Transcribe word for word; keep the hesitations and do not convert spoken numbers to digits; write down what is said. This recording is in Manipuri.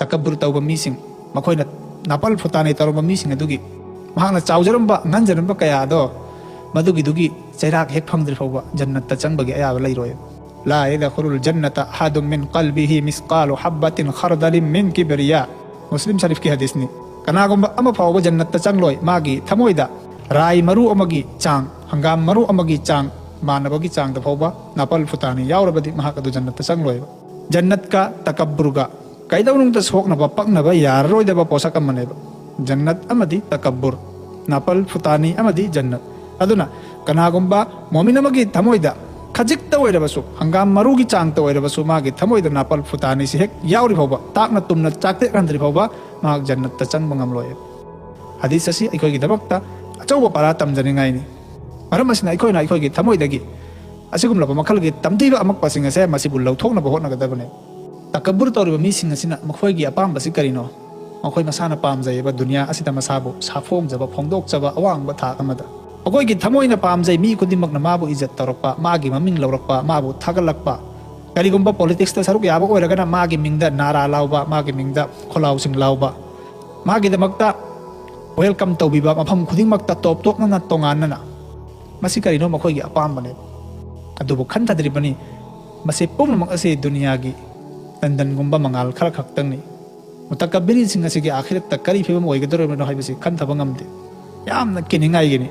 ꯇꯀꯕꯨꯔ ꯇꯧꯕ ꯃꯤꯁꯤꯡ, ꯃꯈꯣꯏꯅ ꯅꯥꯄꯜ ꯐꯨꯇꯥꯅꯤ ꯇꯧꯔꯝꯕ ꯃꯤꯁꯤꯡ ꯑꯗꯨꯒꯤ, ꯃꯍꯥꯛꯅ ꯆꯥꯎꯖꯔꯝꯕ ꯉꯟꯖꯔꯝꯕ ꯀꯌꯥ ꯑꯗꯣ, ꯃꯗꯨꯒꯤꯗꯨꯒꯤ ꯆꯩꯔꯥꯛ ꯍꯦꯛ ꯐꯪꯗ꯭ꯔꯤ ꯐꯥꯎꯕ ꯖꯟꯅꯠꯇ ꯆꯪꯕꯒꯤ ꯑꯌꯥꯕ ꯂꯩꯔꯣꯏ꯫ لا يدخل الجنة أحد من قلبه مثقال حبة خردل من كبرياء. ꯃꯨꯁꯂꯤꯝ ꯁꯔꯤꯐꯀꯤ ꯍꯗꯤꯁꯅꯤ꯫ ꯀꯅꯥꯒꯨꯝꯕ ꯑꯃ ꯐꯥꯎꯕ ꯖꯟꯅꯠꯇ ꯆꯪꯂꯣꯏ, ꯃꯥꯒꯤ ꯊꯃꯣꯏꯗ ꯔꯥꯏ ꯃꯔꯨ ꯑꯃꯒꯤ ꯆꯥꯡ, ꯍꯪꯒꯥꯝ ꯃꯔꯨ ꯑꯃꯒꯤ ꯆꯥꯡ ꯃꯥꯟꯅꯕꯒꯤ ꯆꯥꯡꯗ ꯐꯥꯎꯕ ꯅꯥꯄꯜ ꯐꯨꯇꯥꯅꯤ ꯌꯥꯎꯔꯕꯗꯤ ꯃꯍꯥꯛ ꯑꯗꯨ ꯖꯟꯅꯠꯇ ꯆꯪꯂꯣꯏꯕ꯫ ꯖꯟꯅꯠꯀ ꯇꯀꯕꯨꯔꯒ ꯀꯩꯗꯧꯅꯨꯡꯗ ꯁꯣꯛꯅꯕ, ꯄꯛꯅꯕ ꯌꯥꯔꯔꯣꯏꯗꯕ ꯄꯣꯠꯁꯛ ꯑꯃꯅꯦꯕ꯫ ꯖꯟꯅꯠ ꯑꯃꯗꯤ ꯇꯀꯕꯨꯔ, ꯅꯥꯄꯜ ꯐꯨꯇꯥꯅꯤ ꯑꯃꯗꯤ ꯖꯟꯅꯠ꯫ ꯑꯗꯨꯅ ꯀꯅꯥꯒꯨꯝꯕ ꯃꯣꯃꯤꯟ ꯑꯃꯒꯤ ꯊꯃꯣꯏꯗ ꯈꯖꯤꯛꯇ ꯑꯣꯏꯔꯕꯁꯨ, ꯍꯪꯒꯥꯝ ꯃꯔꯨꯒꯤ ꯆꯥꯡꯇ ꯑꯣꯏꯔꯕꯁꯨ, ꯃꯥꯒꯤ ꯊꯃꯣꯏꯗ ꯅꯥꯄꯜ ꯐꯨꯇꯥꯅꯤꯁꯤ ꯍꯦꯛ ꯌꯥꯎꯔꯤ ꯐꯥꯎꯕ, ꯇꯥꯛꯅ ꯇꯨꯝꯅ ꯆꯥꯛꯇꯦꯛꯍꯟꯗ꯭ꯔꯤ ꯐꯥꯎꯕ ꯃꯍꯥꯛ ꯖꯟꯅꯠꯇ ꯆꯪꯕ ꯉꯝꯂꯣꯏ꯫ ꯍꯗꯤꯁ ꯑꯁꯤ ꯑꯩꯈꯣꯏꯒꯤꯗꯃꯛꯇ ꯑꯆꯧꯕ ꯄꯔꯥ ꯇꯝꯖꯅꯤꯡꯉꯥꯏꯅꯤ꯫ ꯃꯔꯝ ꯑꯁꯤꯅ ꯑꯩꯈꯣꯏꯅ ꯑꯩꯈꯣꯏꯒꯤ ꯊꯃꯣꯏꯗꯒꯤ ꯑꯁꯤꯒꯨꯝꯂꯕ ꯃꯈꯜꯒꯤ ꯇꯝꯊꯤꯕ ꯑꯃꯛꯄꯁꯤꯡ ꯑꯁꯦ ꯃꯁꯤꯕꯨ ꯂꯧꯊꯣꯛꯅꯕ ꯍꯣꯠꯅꯒꯗꯕꯅꯤ꯫ ꯇꯀꯕꯨꯔ ꯇꯧꯔꯤꯕ ꯃꯤꯁꯤꯡ ꯑꯁꯤꯅ ꯃꯈꯣꯏꯒꯤ ꯑꯄꯥꯝꯕꯁꯤ ꯀꯔꯤꯅꯣ? ꯃꯈꯣꯏ ꯃꯁꯥꯅ ꯄꯥꯝꯖꯩꯑꯕ ꯗꯨꯅꯤꯌꯥ ꯑꯁꯤꯗ ꯃꯁꯥꯕꯨ ꯁꯥꯐꯣꯡꯖꯕ, ꯐꯣꯡꯗꯣꯛꯆꯕ, ꯑꯋꯥꯡꯕ ꯊꯥꯛ ꯑꯃꯗ꯫ ꯃꯈꯣꯏꯒꯤ ꯊꯃꯣꯏꯅ ꯄꯥꯝꯖꯩ, ꯃꯤ ꯈꯨꯗꯤꯡꯃꯛꯅ ꯃꯥꯕꯨ ꯏꯖꯠ ꯇꯧꯔꯛꯄ, ꯃꯥꯒꯤ ꯃꯃꯤꯡ ꯂꯧꯔꯛꯄ, ꯃꯥꯕꯨ ꯊꯥꯒꯠꯂꯛꯄ꯫ ꯀꯔꯤꯒꯨꯝꯕ ꯄꯣꯂꯤꯇꯤꯛꯁꯇ ꯁꯔꯨꯛ ꯌꯥꯕ ꯑꯣꯏꯔꯒꯅ ꯃꯥꯒꯤ ꯃꯤꯡꯗ ꯅꯥꯔꯥ ꯂꯥꯎꯕ, ꯃꯥꯒꯤ ꯃꯤꯡꯗ ꯈꯣꯜꯂꯥꯎꯁꯤꯡ ꯂꯥꯎꯕ, ꯃꯥꯒꯤꯗꯃꯛꯇ ꯋꯦꯜꯀꯝ ꯇꯧꯕꯤꯕ, ꯃꯐꯝ ꯈꯨꯗꯤꯡꯃꯛꯇ ꯇꯣꯞ ꯇꯣꯞꯅꯅ, ꯇꯣꯉꯥꯟꯅꯅ꯫ ꯃꯁꯤ ꯀꯔꯤꯅꯣ? ꯃꯈꯣꯏꯒꯤ ꯑꯄꯥꯝꯕꯅꯦ꯫ ꯑꯗꯨꯕꯨ ꯈꯟꯊꯗ꯭ꯔꯤꯕꯅꯤ, ꯃꯁꯤ ꯄꯨꯝꯅꯃꯛ ꯑꯁꯤ ꯗꯨꯅꯤꯌꯥꯒꯤ ꯇꯟꯗꯟꯒꯨꯝꯕ ꯃꯉꯥꯜ ꯈꯔ ꯈꯛꯇꯪꯅꯤ꯫ ꯃꯨꯇꯀꯕꯤꯔꯤꯟꯁꯤꯡ ꯑꯁꯤꯒꯤ ꯑꯥꯈꯤꯔꯠꯇ ꯀꯔꯤ ꯐꯤꯕꯝ ꯑꯣꯏꯒꯗꯧꯔꯤꯕꯅꯣ ꯍꯥꯏꯕꯁꯤ ꯈꯟꯊꯕ ꯉꯝꯗꯦ꯫ ꯌꯥꯝꯅ ꯀꯤꯅꯤꯡꯉꯥꯏꯒꯤꯅꯤ꯫